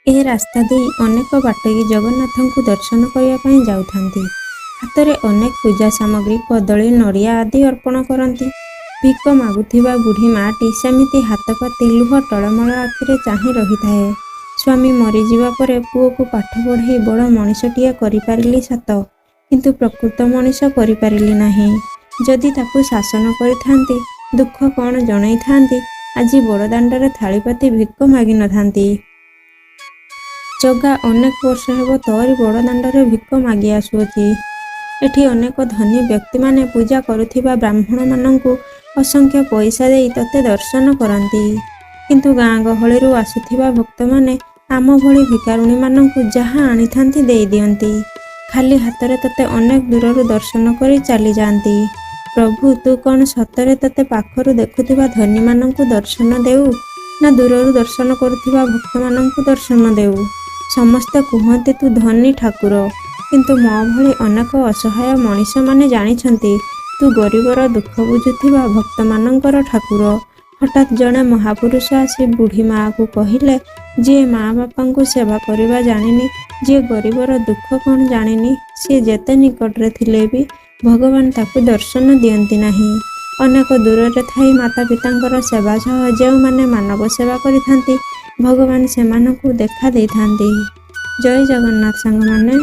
ଏ ରାସ୍ତା ଦେଇ ଅନେକ ବାଟୋଇ ଜଗନ୍ନାଥଙ୍କୁ ଦର୍ଶନ କରିବା ପାଇଁ ଯାଉଥାନ୍ତି। ହାତରେ ଅନେକ ପୂଜା ସାମଗ୍ରୀ, କଦଳୀ, ନଡ଼ିଆ ଆଦି ଅର୍ପଣ କରନ୍ତି। ଭିକ ମାଗୁଥିବା ବୁଢ଼ୀ ମାଆଟି ସେମିତି ହାତ ପାତି ଲୁହ ଟଳମଳ ଆଖିରେ ଚାହିଁ ରହିଥାଏ। ସ୍ୱାମୀ ମରିଯିବା ପରେ ପୁଅକୁ ପାଠ ପଢ଼େଇ ବଡ଼ ମଣିଷଟିଏ କରିପାରିଲି ସତ, କିନ୍ତୁ ପ୍ରକୃତ ମଣିଷ କରିପାରିଲି ନାହିଁ। ଯଦି ତାକୁ ଶାସନ କରିଥାନ୍ତି, ଦୁଃଖ କ'ଣ ଜଣେଇଥାନ୍ତି, ଆଜି ବଡ଼ଦାଣ୍ଡରେ ଥାଳି ପାତି ଭିକ ମାଗିନଥାନ୍ତି। ଜଗା ଅନେକ ବର୍ଷ ହେବ ତୋରି ବଡ଼ଦାଣ୍ଡରେ ଭିକ ମାଗି ଆସୁଅଛି। ଏଠି ଅନେକ ଧନୀ ବ୍ୟକ୍ତିମାନେ ପୂଜା କରୁଥିବା ବ୍ରାହ୍ମଣମାନଙ୍କୁ ଅସଂଖ୍ୟ ପଇସା ଦେଇ ତୋତେ ଦର୍ଶନ କରନ୍ତି। କିନ୍ତୁ ଗାଁ ଗହଳିରୁ ଆସୁଥିବା ଭକ୍ତମାନେ ଆମ ଭଳି ଭିକାରୁଣୀମାନଙ୍କୁ ଯାହା ଆଣିଥାନ୍ତି ଦେଇଦିଅନ୍ତି। ଖାଲି ହାତରେ ତୋତେ ଅନେକ ଦୂରରୁ ଦର୍ଶନ କରି ଚାଲିଯାଆନ୍ତି। ପ୍ରଭୁ, ତୁ କ'ଣ ସତରେ ତୋତେ ପାଖରୁ ଦେଖୁଥିବା ଧନୀମାନଙ୍କୁ ଦର୍ଶନ ଦେଉ ନା ଦୂରରୁ ଦର୍ଶନ କରୁଥିବା ଭକ୍ତମାନଙ୍କୁ ଦର୍ଶନ ଦେଉ? ସମସ୍ତେ କୁହନ୍ତି ତୁ ଧନୀ ଠାକୁର, କିନ୍ତୁ ମୋ ଭଳି ଅନେକ ଅସହାୟ ମଣିଷମାନେ ଜାଣିଛନ୍ତି ତୁ ଗରିବର ଦୁଃଖ ବୁଝୁଥିବା ଭକ୍ତମାନଙ୍କର ଠାକୁର। ହଠାତ୍ ଜଣେ ମହାପୁରୁଷ ଆସି ବୁଢ଼ୀ ମାଆକୁ କହିଲେ, ଯିଏ ମାଆ ବାପାଙ୍କୁ ସେବା କରିବା ଜାଣିନି, ଯିଏ ଗରିବର ଦୁଃଖ କ'ଣ ଜାଣିନି, ସିଏ ଯେତେ ନିକଟରେ ଥିଲେ ବି ଭଗବାନ ତାକୁ ଦର୍ଶନ ଦିଅନ୍ତି ନାହିଁ। ଅନେକ ଦୂରରେ ଥାଇ ମାତା ପିତାଙ୍କର ସେବା ସହ ଯେଉଁମାନେ ମାନବ ସେବା କରିଥାନ୍ତି, ଭଗବାନ ସେମାନଙ୍କୁ ଦେଖା ଦେଇଥାନ୍ତି। ଜୟ ଜଗନ୍ନାଥ ସାଙ୍ଗମାନେ।